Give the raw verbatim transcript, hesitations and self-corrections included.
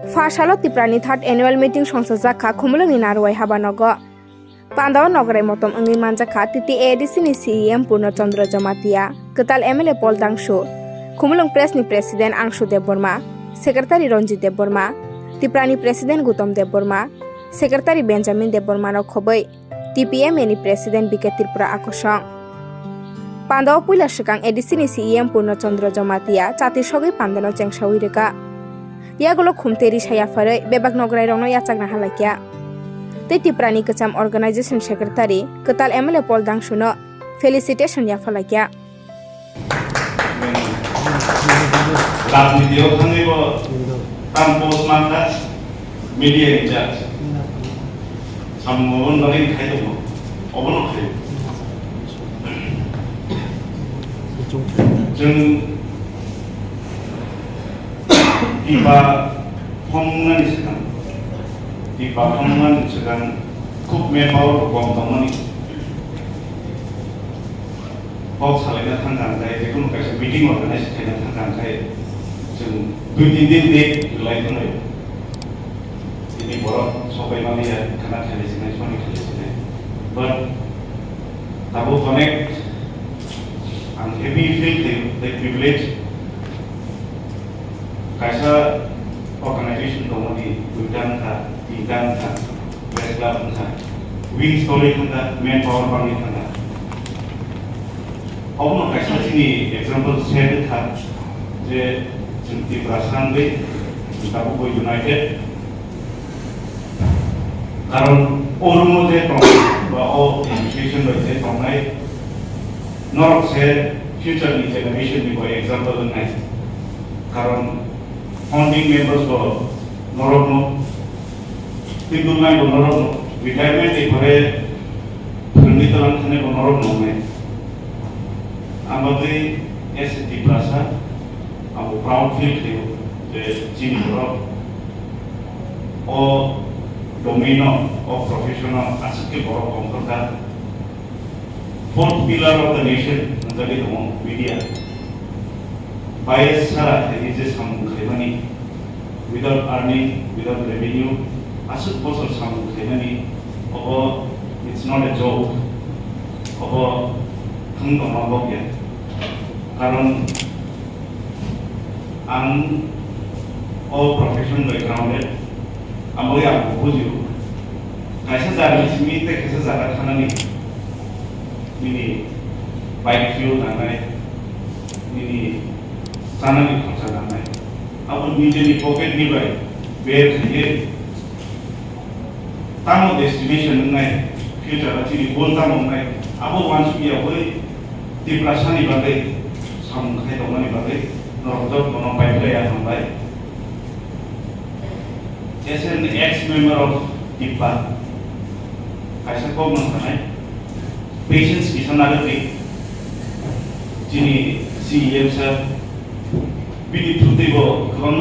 Pha salo Tiprani third annual meeting songchajak kha Khumulwngni Narwai habanogo. Pandao nograi motom wngwi manjak kha T T A A D C ni C E M Purno Chandra Jamatia, kwtal M L A Paul Dangsu, Khumulwng Press ni President Angshu Debbarma, Secretary Ranjit Debbarma, Tiprani President Gautam Debbarma, Secretary Benjamin Debbarma no khobwi T P M A ni President B K Tripura akosong. Pandao puila swkang A D C ni C E M Purno Chandra Jamatia chati sogwi pandano chengsawi rwkha. Yagulo khumtwi risa yapharwi bebak nograirokno yachakna halaikha. Tei Tiprani kwcham Organization Secretary kwtal M L A Paul Dangsuno felicitation yaphalaikha. Rajniti o thangwi bo tam post mankha media in charge. Samung obo ni bagwi khai tongo, obono khai. Chwng Tipa phone wngnani swkang, Tipa phone wngnani swkang khub manpower rok kom tongmani. Kok salaina thangkha hwnkhe, je kunu kaisa meeting organize khaina thangkha hwnkhe, chwng dui tin din date rwlai thanglaio. Tini borok sobai manliya, khana khailaisinai, soni khailaisinai. But tabuk connect, ang happy feel khlaio, tei privilege. Kaisa organization tongmani duita wngkha, tinta wngkha, press club wngkha, wings tolwi thangkha, manpower bangwi thangkha. Obono kaisa chini example set wngkha je chwng Tiprasa wngwi tabukbo united. Karon o room o je tong ba o institution bai je tongnai norok se future ni generation ni bo example wngnai. Karon founding members bo norok no, tei bwrwnai bo norok no, retirement ni pore phwrwngwi twlang thani bo norok no wngnai. Ang bagwi as a Tiprasa, ang bo proud feel khlaio je chini borok o domain o, o profession o aswk khe borok tongthokjak. Fourth pillar of the nation hwnjagwi tongo media. Bias sara khaini je samung khlaimani, without earning, without revenue, aswk bosor samung khlaimani, obo it's not a joke. Obo thwng tongma bok ya. Karon ang o profession bai grounded, amo ya ang bujio. Kaisa jaga ni simi tei kaisa jaga thanani nini bike fuel nangnai, nini chanani khorcha nangnai. Abo nijeni pocket ni bai ber khaiye tamo destination wngnai, future o chini goal tamo wngnai, abo uansukya bai Tiprasani bagwi samung khai tongmani bagwi norok jotono pai phlai ya hambai. As an ex member of Tipra, kaisa kok nang sanai, Patience kisa nagwi chini C E M sir, bini thutwi bo kwbang